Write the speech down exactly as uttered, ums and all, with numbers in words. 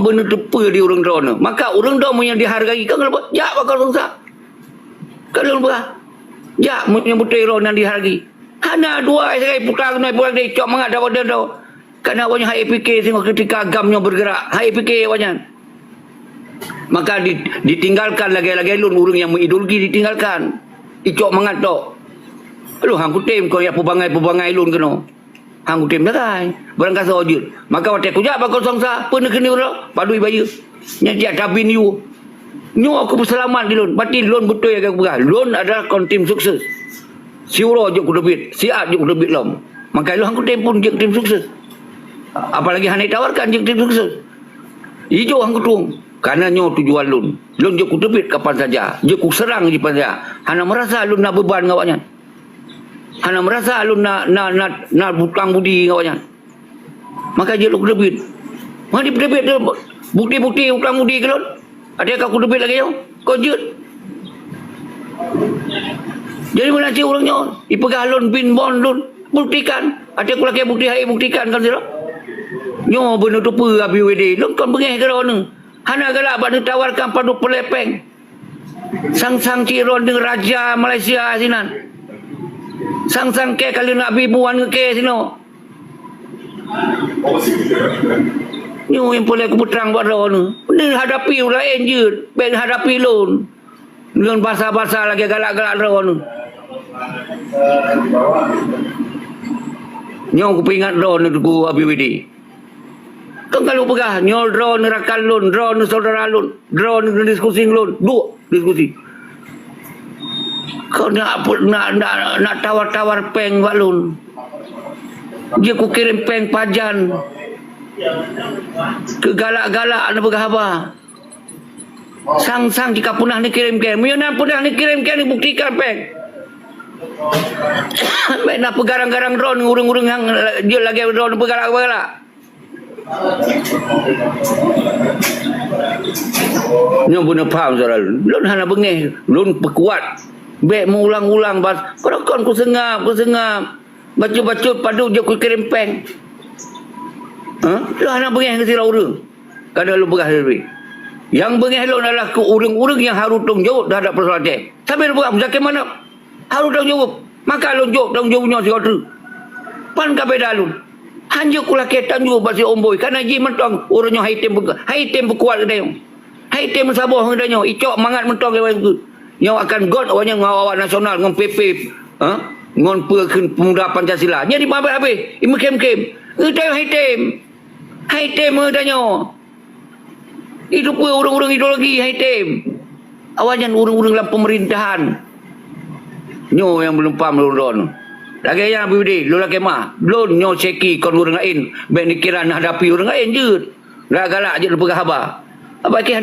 beuneuteupeu di ureuëng droeneuh. Maka ureuëng droeneuh nyang dihargai, kon lôn peugah, jak bak kosong sa. Kon lôn peugah, jak meunyoe beutôi droeneuh nyang dihargai. Hana dua sagai puta keunoe pulang deh, cok mangat dawa deh. Karena awaknyan hai pike singoh ketika agam nyoe bergerak, hai pike awaknyan. Maka di, ditinggalkan lagée-lagée lôn ureuëng nyang meuideologi ditinggalkan. Icok mangat tok. Lôn hang kutem kon ya pubangai-pubangai lôn keunoe. Hang kutem dagai. Barangkasoe jeuet. Maka watée kujak bak kosong sa, peue neukheun uroe, padui bayeue. Nyan jak tabin yue. Nyoe aku peuseulamat di lôn. Berarti lôn beutôi nyang kupeugah. Lôn adalah kon tim sukses. Siuroe jeuet kuteubiet, siat jeuet kuteubiet lom. Maka lôn hang kutem pun jeuet tim sukses. Apalagi hana ditawarkan jeuet tim sukses. Ijo hang kutueng. Karena nyoe tujuan lôn. Lôn jeuet kuteubiet kapan saja. Jeuet kuseurang jipan saja. Hana meurasa lôn na beuban ngon awaknyan. Hana meurasa lôn na, na, na, na hutang budi ngon awaknyan. Maka jeuet lôn kuteubiet. Meuhan jeuet kuteubiet tu bukti-bukti hutang budi keu lôn. Ada ka kuteubiet lagée nyoe. Kon jeuet. Jadi meunan cit ureuëng nyoe, ipeugah lôn bin bon lôn. Buktikan. Ada kulakée bukti hai buktikan kan sira. Nyoe beuneuteupeu Abi Wede. Lôn kon beungéh keu droeneuh. Hana galak bak neutawarkan padub peulepeng. Sang-sang cit droeneuh raja Malaysia sinan. Sang-sang kée ka lheueh neubi buan ngon kée sinoe. Nyoe nyang peureulée kupeutrang bak droeneuh. Neuhadapi ureuëng laén jeuet, bék neuhadapi lôn. Ngon basa-basa lagée galak-galak droeneuh. Nyoe kupeuingat droeneuh Teungku Abi Wede. Kon ka lôn peugah, nyoe droeneuh rakan lôn, droeneuh syedara lôn, droeneuh geudiskusi ngon lôn, duek diskusi. Kon nak, nak, nak, nak tawar-tawar péng bak lôn. Jeuet kukirém péng pajan. Keu galak-galak neupeugah haba. Sang-sang jika peunah neukirém péng. Meunyoe na peunah neukirém péng, neubuktikan péng. Bék na peugarang-garang droeneuh ureuëng-ureuëng nyang jeuet lagée droeneuh peugalak-peugalak. Nyoe beuneupham, saudara. Lôn hana beungéh, lôn peukuat. Bék meuulang-ulang bas, kon kuseungab, kuseungab. Bacut-bacut padub jeuet kukirém péng. Ha? Lôn hana beungéh keu sidroe ureuëng. Kada lôn peugah leubeh. Nyang beungéh lôn adalah keu ureuëng-ureuëng nyang harôh tanggung jaweueb teuhadap peusoalan T M. Tapi lôn peugah, Muzakir Manaf harôh tanggung jaweueb. Maka lôn jok tanggung jaweueb nyoe sigoe treuk. Pan ka beda lôn. Hanjeuet kulakée tanggung jaweueb bak si Omboi. Karena jih mantong ureuëng nyoe hai tem peukuat geutanyoe. Hai tem meusaboh geutanyoe. Icok mangat mantong lé. Nyoe akan got awaknyan ngon awak nasional, ngon P P, ha? Ngon peue kheun pemuda Pancasila. Jadi habéh-habéh, imeukhém-khém. Geutanyoe hai tem. Hai tem geutanyoe. Itu peue ureuëng-ureuëng ideologi hai tem. Awaknyan ureuëng-ureuëng lam pemerintahan. Nyoe nyang beuleumpam lôn droeneuh. Lagée nyan Abi Wede, lôn lakée meuah. Lôn nyoe Syeki kon ureuëng laén. Bék neukira neuhadapi ureuëng laén jeuet. Galak-galak jeuet neupeugah haba. Haba keh